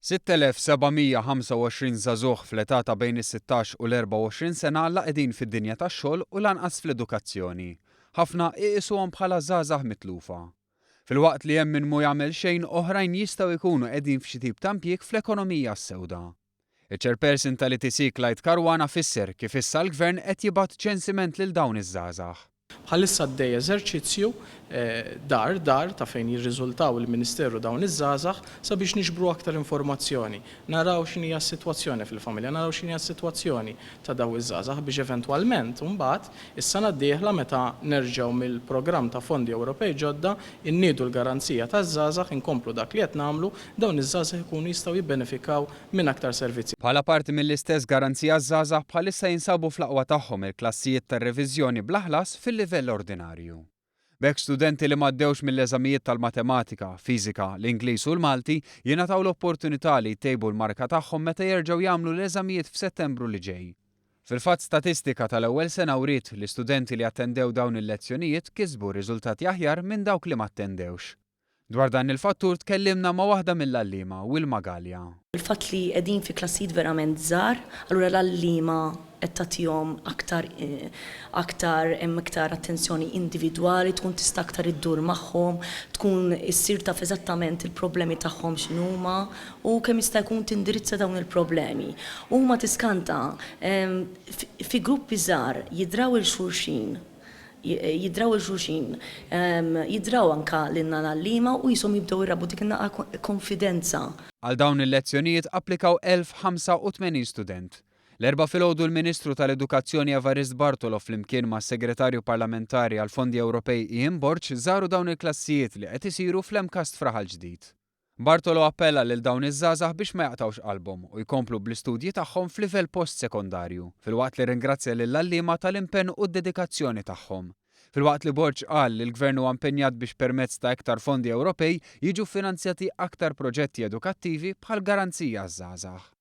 6,725 żagħżugħ fl-età ta' bejn is-16 u l-24 sena la qegħdin fid-dinja tax-xogħol u lanqas fl-edukazzjoni. Ħafna iqisuhom bħala żgħażagħ mitlufa. Filwaqt li hemm min mhu jagħmel xejn, oħrajn jistgħu jkunu qegħdin f'xi tip ta' impjieg fl-ekonomija s-sewda. Iċ-Chairperson tal-ETC Clyde Caruana fisser kif issa l-Gvern qed jibgħat ċensiment lil dawn iż-żgħażagħ. Bħalissa għaddej eżerċizzju dar dar ta' fejn jirriżultaw il-Ministeru dawn iż-żgħażagħ sabiex niġbru aktar informazzjoni, naraw x'inhija s-sitwazzjoni fil-familja, naraw x'inhija s-sitwazzjoni ta' dawn iż-żgħażagħ biex eventwalment imbagħad is-sena d-dieħla meta nerġgħu mill-programm ta' fondi Ewropej ġodda inniedu l-garanzija taż-żgħażagħ inkomplu dak li qed nagħmlu, dawn iż-żgħażagħ ikunu jistgħu jibbenefikaw minn aktar servizzi. Bħala parti mill-istess Garanzija għaż-Żgħażagħ bħalissa jinsabu fl-aqwa tagħhom il-klassijiet tar-reviżjoni bla ħlas fil-livell ordinarju. B'hekk studenti li m'għaddewx mill-eżamijiet tal-Matematika, Fiżika, l-Ingliż u l-Malti jingħataw l-opportunità li jtejbu l-marka tagħhom meta jerġgħu jagħmlu l-eżamijiet f'Settembru li ġej. Fil-fatt statistika tal-ewwel sena wriet li studenti li attendew dawn il-lezzjonijiet kisbu riżultati aħjar minn dawk li m'attendewx. Dwar dan il-fattur tkellimna ma' waħda mill-għalliema, Wilma Galea. Il-fatt li qegħdin fi klassijiet verament żgħar, allura l-għalliema qed tagħtihom aktar aktar hemm iktar attenzjoni individwali, tkun tista' aktar iddur magħhom, tkun issir taf eżattament il-problemi tagħhom x'inhuma u kemm jista' jkun tindirizza dawn il-problemi. Huma tiskanta fi gruppi żgħar jidraw 'il xulxin jidraw 'il xulxin, jidraw anke lilna l-għalliema u qishom jibdew irabbu dik in-naqa konfidenza. Għal dawn il-lezzjonijiet applikaw 1,085 student. L-Erbgħa filgħodu l-Ministru tal-Edukazzjoni Evarist Bartolo flimkien mas-Segretarju Parlamentari għall-Fondi Ewropej Ian Borg żaru dawn il-klassijiet li qed isiru fl-MCAST f'Raħal Ġdid. Bartolo appella lil dawn iż-żgħażagħ biex ma jaqtgħux qalbhom u jkomplu bl-istudji tagħhom f'livell post-sekondarju, filwaqt li rringrazzja lill-għalliema tal-impenn u d-dedikazzjoni tagħhom. Filwaqt li Borg qal li l-Gvern huwa impenjat biex permezz ta' iktar fondi Ewropej jiġu ffinanzjati aktar proġetti edukattivi bħall-Garanzija għaż-Żgħażagħ.